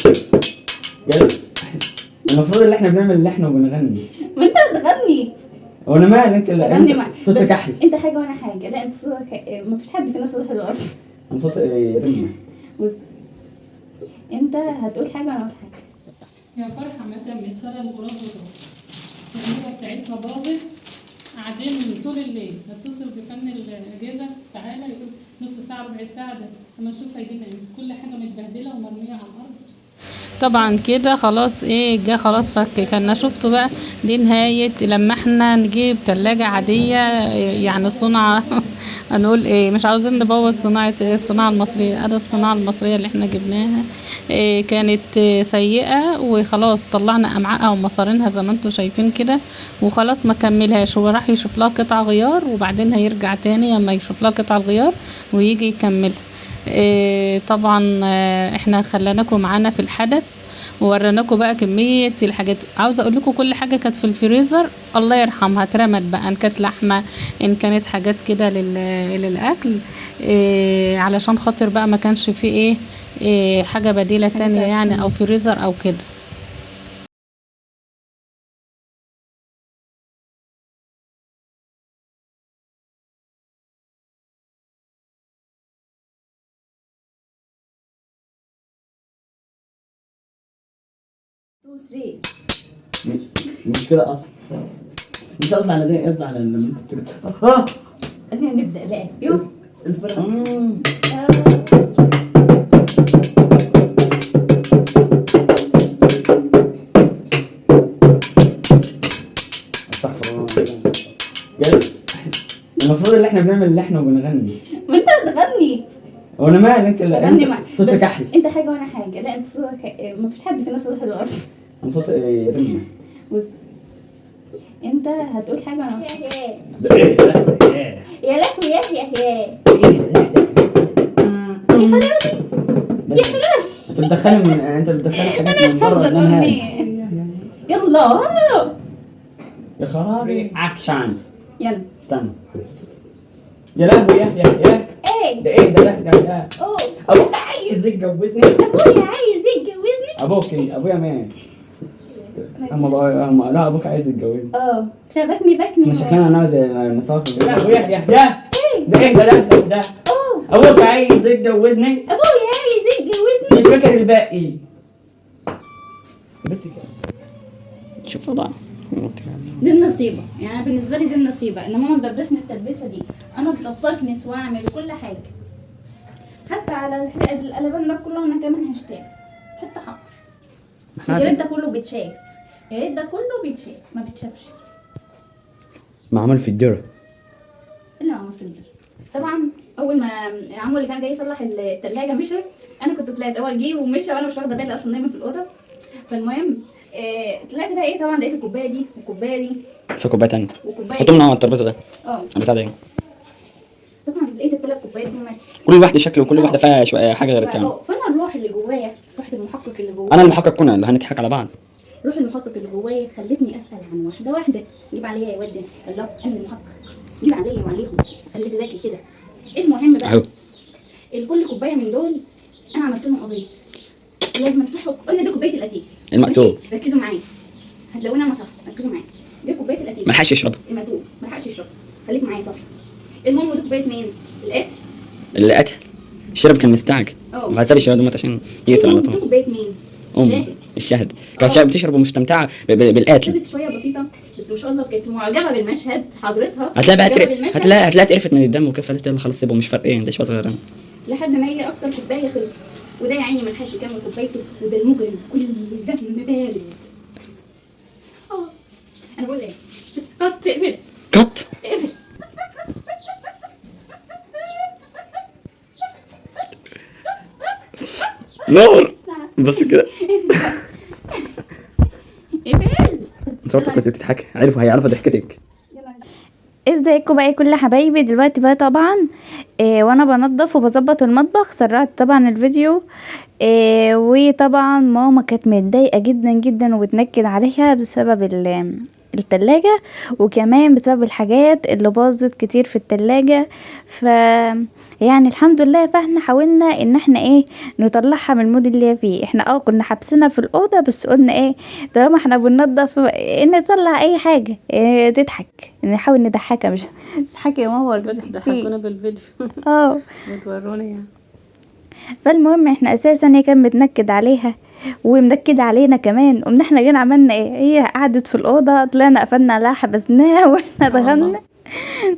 يلا. المفروض ان احنا بنعمل لحن وبنغني. ما انت بتغني. هو انا مالي؟ انت اللي غني معايا. صوتك بس احلى. انت حاجة وانا حاجة. لا انت صوتك، ما فيش حد فينا صوته حلو اصلا. انا صوتي رنه. بص انت هتقول حاجة وانا اقول حاجة. يا فرحة ما تمت خلى الغراب وراح. التلاجة بتاعتنا باظت، قاعدين طول الليل نتصل بفن الأجهزة تعالى، يقول نص ساعة ربع ساعة، ده أما نشوف هيجيلنا امتى. كل حاجة متبهدلة ومرمية على الأرض. طبعا كده خلاص ايه جه خلاص فك كنا شفتوا بقى دي نهاية لما احنا نجيب تلاجة عادية يعني صنعة هنقول ايه، مش عاوزين نبوظ صناعة الصناعة المصرية. ادي الصناعة المصرية اللي احنا جبناها إيه كانت إيه سيئة، وخلاص طلعنا امعائها ومصارينها زي ما انتم شايفين كده، وخلاص ما كملهاش. هو راح يشوف لها قطع غيار وبعدين هيرجع تاني لما يشوف لها قطع الغيار ويجي يكملها. إيه طبعا احنا خليناكم معانا في الحدث ووريناكم بقى كمية الحاجات. عاوزة اقول لكم كل حاجة كانت في الفريزر الله يرحمها اترمت بقى، ان كانت لحمة ان كانت حاجات كده للاكل، إيه علشان خاطر بقى ما كانش فيه ايه حاجة بديلة تانية يعني، او فريزر او كده. مش كده اصلا، مش قصدي على ده، قصدي على لما انت بتقول خلينا نبدا بقى. يوسف اصبر. استغفر الله. يلا. المفروض ان احنا بنعمل لحن وبنغني. ما انت بتغني. هو انا مالي؟ انت اللي غني معايا. صوتك بس احلى. انت حاجة وانا حاجة. لا انت صوتك، ما فيش حد فينا صوته حلو اصلا. انا صوتي رنه. بص انت هتقول حاجة وانا اقول حاجة. ده ايه ده؟ ده يا لهوي يا يا يا ايه ده؟ ده انت بتدخلي من انت بتدخلي حاجات انا مش من بره حافظه إن أنا الاغنية. يلا يا خرابي اكشن. يلا استنى. يا لهوي يا يا يا ايه ده ايه ده؟ ده ده اوه ابوك عايز يتجوزني. ابويا عايز يتجوزني. ابوك ايه؟ ابويا مات. اما بقى اما لا ابوك عايز يتجوزني. شبكني بكني. احنا شكلنا هنقعد نصور في يا لهوي يا يا يا ده ايه ده؟ ده ده ابوك عايز يتجوزني. ابويا عايز يتجوزني. مش فاكر الباقي. شوفوا بقى دي النصيبه، يعني أنا بالنسبة لي دي النصيبه ان ماما تلبسني التلبسه دي، انا اتضفكنس واعمل كل حاجة، حتى على القلبان ده كله انا كمان هشتغل حتة حمر. يا ريت ده كله بيتشاف، يا ريت ده كله بيتشاف، ما بيتشافش. معمول في الدرة. الا معمول في الدرة. طبعا اول ما عمو اللي كان جاي يصلح الثلاجة مشى، انا كنت طلعت اول جه ومشى وانا مش واخده بالي اصلا نايمة في الاوضة. فالمهم طلعت بقى ايه، طبعا لقيت الكوباية دي والكوبايه دي في كوباية تانية وكوبايه حطهم من على الترابيزة ده البتاع ده. طبعا لقيت الثلاث كوبايات دول. كل واحدة شكل وكل واحدة فيها شوية حاجة غير التانية. فانا الروح اللي جوايا، روح المحقق اللي جوايا، انا المحقق كنا اللي هنضحك على بعض. روح المحقق اللي جوايا خلتني اسال عن واحدة واحدة. جيب عليا يا واد الله، انا المحقق، جيب عليا وعليهم، خليك ذكي كده. المهم بقى اهو الكل كوباية من دول انا عملت لهم قضية، لازم تفحوا. قلنا دي كوباية القتيل المقتول. ركزوا معايا، هتلاقوني انا صح، ركزوا معايا. دي كوباية القتيل ما لحقش يشرب، المقتول ما لحقش يشرب، خليك معايا صح. المهم دي كوباية مين؟ القاتل اللي قتل الشرب كان مستعجل وساب الشرب دوت عشان يقتل على دي طول. كوباية مين؟ ام الشهد كانت بتشرب ومستمتعه بالقاتل. شربت شوية بسيطة بس ما شاء الله كانت معجبه بالمشهد حضرتها. هتلاقي بقى بالمشهد. هتلاقي اتقرفت من الدم وكيف، قالت يلا خلاص سيبه مش فارق ايه ده شوية صغيرين. لحد ما هي اكتر كوباية خلصت، وده يا عيني ما لحقش يكمل كوبايته، وده المجرم كل دم بارد. انا بقول ايه؟ قط اقفل كت اقفل. نور بس كده. اقفل. انت صورتك كنت بتضحكي، عرفوا هيعرفوا ضحكتك. ازيكم بقى كل حبايبي. دلوقتي بقى طبعا وانا بنضف وبظبط المطبخ سرعت طبعا الفيديو، وطبعا ماما كانت متضايقة جدا جدا وبتنكد عليها بسبب التلاجة، وكمان بسبب الحاجات اللي باظت كتير في التلاجة. فهي يعني الحمد لله. فاحنا حاولنا ان احنا ايه نطلعها من ال mood اللي هي فيه. احنا كنا حابسينها في الاوضة، بس قلنا ايه طالما احنا بننضف نطلع اي حاجة إيه تضحك، نحاول نضحكها. مش تضحكي يا ماما ولا تضحكي؟ بتضحكونا بالفيديو وتوروني يعني. فالمهم احنا اساسا هي كانت بتنكد عليها ومنكد علينا كمان، قمنا احنا جينا عملنا ايه، هي قعدت في الاوضة طلعنا قفلنا عليها حبسناها، واحنا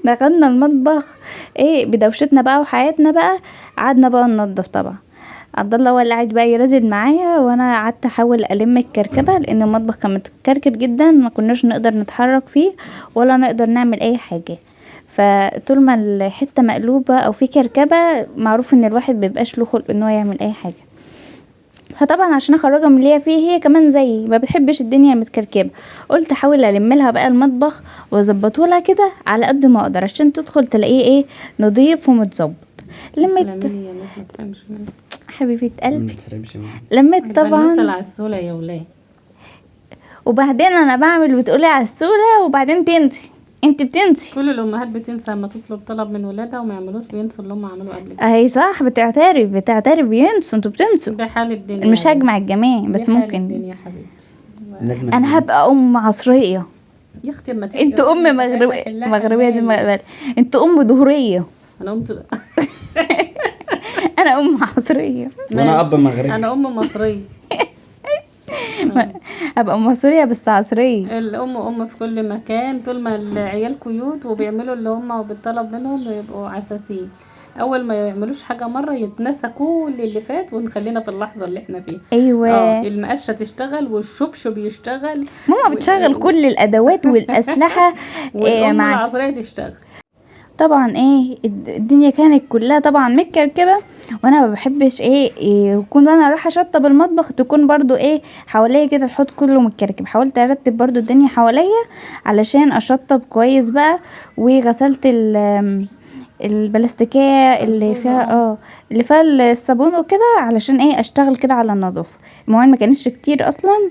دخلنا المطبخ ايه بدوشتنا بقى وحياتنا بقى، قعدنا بقى ننضف. طبعا عبد الله هو اللي قاعد بقى يرازل معايا، وانا قعدت احاول الم الكركبه لان المطبخ كان متكركب جدا، ما كناش نقدر نتحرك فيه ولا نقدر نعمل اي حاجة. فطول ما الحتة مقلوبة او في كركبه معروف ان الواحد مبيبقاش له خلق ان هو يعمل اي حاجة. فطبعا عشان اخرجها من اللي هي فيه، هي كمان زيي ما بتحبش الدنيا المتكركبه، قلت احاول الم لها بقى المطبخ واظبطه لها كده على قد ما اقدر عشان تدخل تلاقيه ايه نضيف ومتظبط. لميت حبيبه قلبي، لميت طبعا العسوله يا ولاد. وبعدين انا بعمل بتقولي عسوله وبعدين تنسي، انت بتنسي. كل الامهات بتنسى لما تطلب طلب من ولادها وما يعملوش، بينسوا اللي هم عملوه قبل كده. اهي صح، بتعترف بينسوا، انتوا بتنسوا. ده حال الدنيا، مش هجمع الجميع بس ممكن. الدنيا حبيبتي لازم انا هبقى ام عصرية يا اختي. اما تبقي انت ام مغربية دي مقبل. انت ام ظهريه. انا ام انا ام عصرية وانا اب مغربي. انا ام مصرية. ابقى مصرية بس عصرية. الام ام في كل مكان، طول ما العيال cute وبيعملوا اللي هم بالطلب منهم يبقوا عساسين. اول ما يعملوش حاجة مرة يتنسى كل اللي فات ونخلينا في اللحظة اللي احنا فيها. ايوه المقشه تشتغل والشبشب يشتغل، ماما بتشغل كل الادوات والاسلحة والام العصرية تشتغل طبعا. ايه الدنيا كانت كلها طبعا متكركبه، وانا ما بحبش ايه كنت انا رايحة اشطب المطبخ تكون برضو ايه حواليا كده الحوض كله متكركب. حاولت ارتب برضو الدنيا حواليا علشان اشطب كويس بقى، وغسلت البلاستيكية اللي فيها اللي فيها الصابون وكده علشان ايه اشتغل كده على النظافة. المهم ما كانتش كتير اصلا،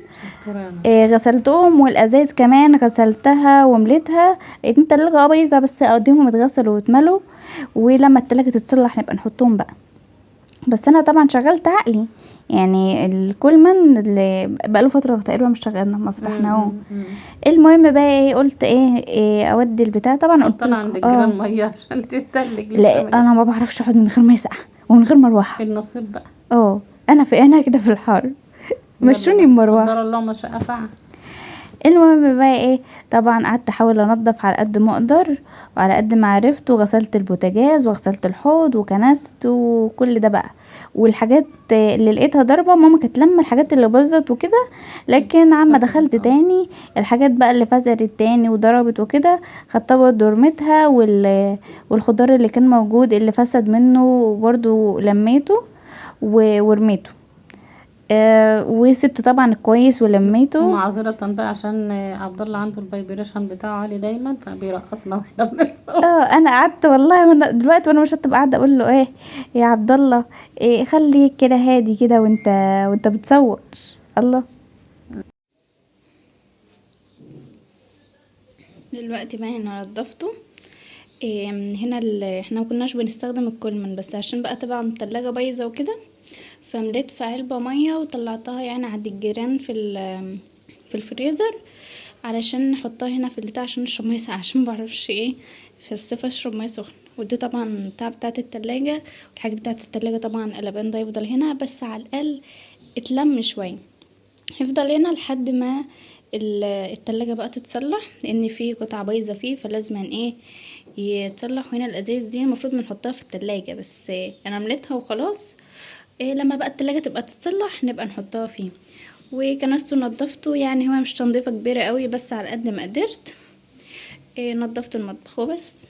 إيه غسلتهم، والازايز كمان غسلتها ومليتها. التلاجة بايظة بس اقضيهم اتغسلوا واتملوا، ولما التلاجة تتصلح نبقى نحطهم بقى. بس انا طبعا شغلت عقلي يعني، الكولمان اللي بقاله فترة تقريبا مش شغلنا ما فتحناه. المهم بقى ايه قلت ايه اودي البتاع. طبعا قلت طبعا عند مية عشان تتلج. لا انا ما بعرفش اقعد من غير مية ساقعه ومن غير مروحة. النصيب بقى. انا في انا كده في الحر مشوني بمروحه. قدر الله ما شاء فعل. المهم بقى ايه طبعا قعدت احاول انضف على قد ما اقدر وعلى قد ما عرفت، وغسلت البوتاجاز وغسلت الحوض وكنست وكل ده بقى. والحاجات اللي لقيتها ضربه ماما كانت لما الحاجات اللي باظت وكده، لكن عما دخلت تاني الحاجات بقى اللي فزرت تاني وضربت وكده خدتها برضه رميتها، والخضار اللي كان موجود اللي فسد منه برضه لميته ورميته. وسبت طبعا الكويس ولميته. معذرة بقى عشان عبد الله عنده ال vibration بتاعه عالي دايما فبيرقصنا واحنا بنصور. انا قعدت والله من دلوقتي وانا مش هتبقى قاعدة اقول له ايه يا عبد الله، إيه خليك كده هادي كده وانت بتصور. الله. دلوقتي بقى انا نضفته. إيه هنا احنا ما كناش بنستخدم الكولمن، بس عشان بقى طبعا التلاجة بايظة وكده فمليت في علبة مية وطلعتها يعني عند الجيران في الفريزر علشان نحطها هنا في البتاع عشان نشرب مية ساقعه، عشان مبعرفش ايه في الصيف اشرب مية سخنة. ودي طبعا بتاع بتاعه التلاجة، والحاجة بتاعه التلاجة طبعا قلبان ده يفضل هنا بس على الاقل اتلم شوية، هيفضل هنا لحد ما التلاجة بقى تتصلح لان في قطعه بايظة فيه فلازم ايه يتصلح. وهنا الازايز دي المفروض بنحطها في التلاجة بس انا مليتها وخلاص، إيه لما بقى التلاجة تبقى تتصلح نبقى نحطها فيه. وكنسته نضفته، يعني هو مش تنظيفة كبيرة قوي بس على قد ما قدرت. إيه نضفت المطبخ وبس.